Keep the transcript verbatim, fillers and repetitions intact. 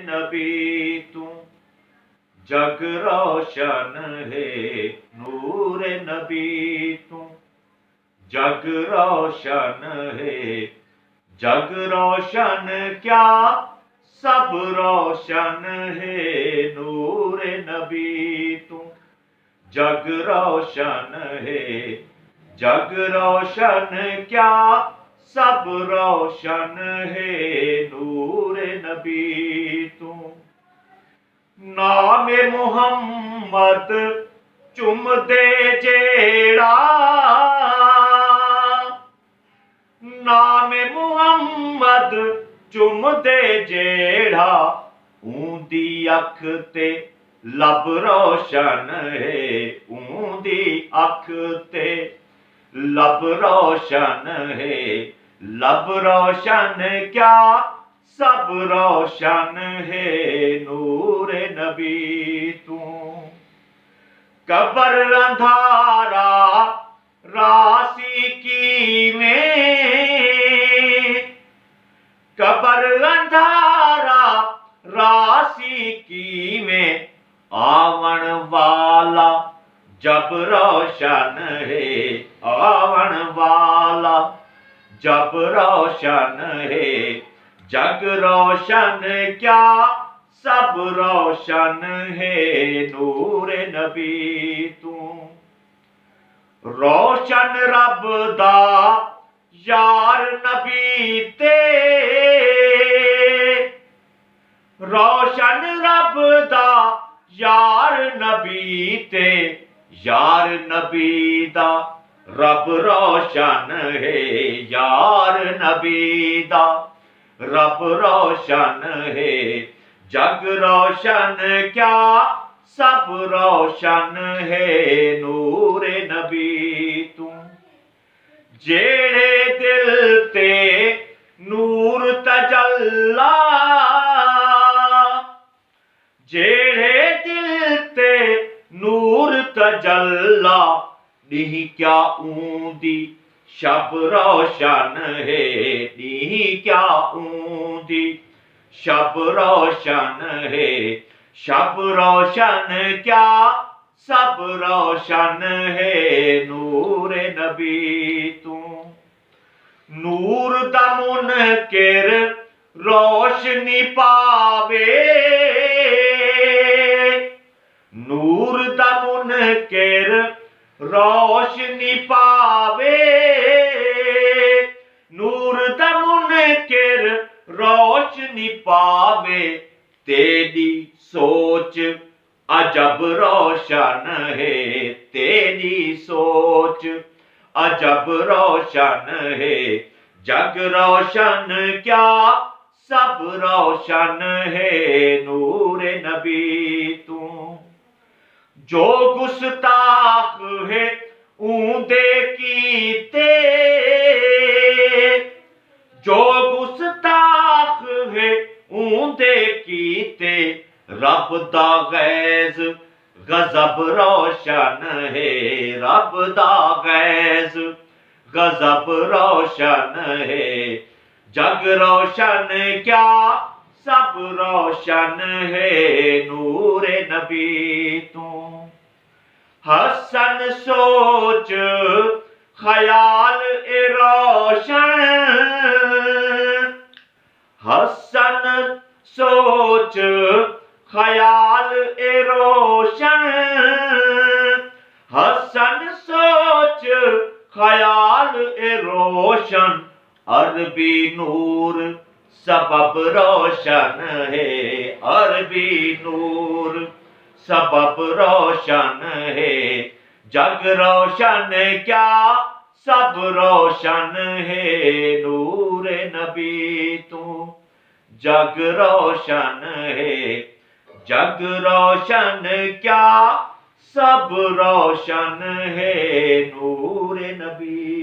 نبی توں، جگ روشن ہے نور نبی توں، جگ روشن ہے، جگ روشن کیا، سب روشن ہے نور نبی توں۔ جگ روشن ہے، جگ روشن کیا، سب روشن ہے نور نبی توں۔ نام محمد چمدے جیڑا، نام محمد چمدے جیڑھا، اوندی اکھ تے لب روشن ہے، اوندی اکھ تے لب روشن ہے، لب روشن کیا، سب روشن ہے نور نبی توں۔ قبر اندھارا راسی کیویں، قبر اندھارا راسی کیویں، آوݨ والا جب روشن ہے، آوݨ والا جب روشن ہے، جگ روشن کیا، سب روشن ہے نور نبی توں۔ روشن رب دا یار نبی تے، روشن رب دا یار نبی تے، یار نبی دا رب روشن ہے، یار نبی دا رب روشن ہے، جگ روشن کیا، سب روشن ہے نور نبی توں۔ جیڑھے دل تے نور تجلا، جیڑھے دل تے نور تجلا، ݙینہہ کیا اوندی شب روشن ہے، ݙینہہ کیا اوندی شب روشن ہے، شب روشن کیا، سب روشن ہے نور نبی توں۔ نور دا منکر روشنی پاوے، نور دا منکر روشنی پاوے، نور دا منکر روشنی پاوے، تیݙی سوچ عجب روشن ہے، تیݙی سوچ عجب روشن ہے، جگ روشن کیا، سب روشن ہے نور نبی توں۔ جو گستاخ ہے اوندے کیتے، جو گستاخ ہے اوندے کیتے، رب دا غیظ غضب روشن ہے، رب دا غیظ غضب روشن ہے، جگ روشن کیا، سب روشن ہے نور نبی توں۔ حسن سوچ خیال اے روشن، حسن سوچ خیال اے روشن، حسن سوچ خیال اے روشن، عربی نور سبب روشن ہے، عربی نور سبب روشن ہے، جگ روشن کیا، سب روشن ہے نور نبی توں، جگ روشن ہے، جگ روشن کیا، سب روشن ہے نور نبی۔